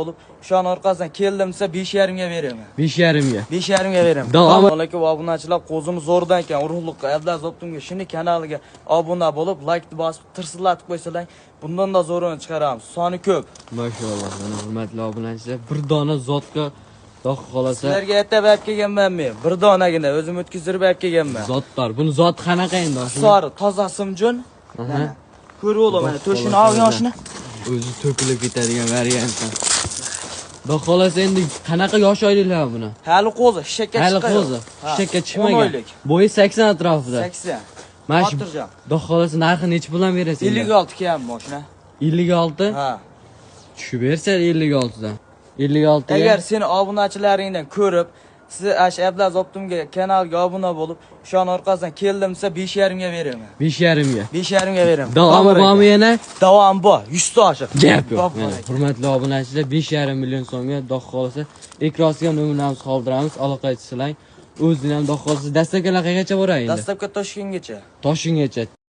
Bo'lib, o'shani orqasidan keldim desa, 5,5 ga beraman. 5,5 ga. 5,5 ga beraman. Davom. Alaykum, obunachilar, qo'zimiz zo'rdan ekan. Urug'liq Abdulaziz Optimga shuni kanaliga obuna bo'lib, laykni bosib, tirsillatib qo'ysalar, bundan da zo'rini chiqaramiz. Soni ko'p. Mashalloh, mana hurmatli obunachilar, bir dona zotga, xudo xolasa. Sizlarga ertab olib kelganman men. Bir donagina o'zim o'tkazdirib olib kelganman. Zot bor. Buni zoti qanaqa endi, oshna? Sori, toza simjun. Aha. Ko'rib oling mana to'shini, Xudo og yoshini. O'zi to'kilib ketadigan variantdan. Xudo xolasa, endi qanaqa yosh oyliklar buni? Hali qo'zi, shishakka Hali chiqqan. qo'zi, Ha, shishakka 10 chiqmagan. Oylik. Bo'yi 80 atrofida. 80. Mana shu Xotirjam. Xudo xolasa, narxi nechi puldan berasiz? 56 kam mashina. 56? Ha. Tushib bersa 56 dan. 56 ga. Agar seni obunachilaringdan ko'rib, siz ash Abdulaziz Optimga kanaliga obuna bo'lib, o'shani orqasidan keldim desa, 5,5 ga beraman. 5,5 ga. 5,5 ga beraman. Davomi bormi yana? Davom bor. 100 ta oshiq. Gap yo'q. Bor, Mana, bor. hurmatli obunachilar, 5,5 million so'mga, xudo xolasa, ekrosiga nomerlarimizni qoldiramiz, aloqa etishlang. O'zini ham, xudo xolasa, доставка lar qayergacha boradi endi? Доставка Toshkentgacha. Toshkentgacha.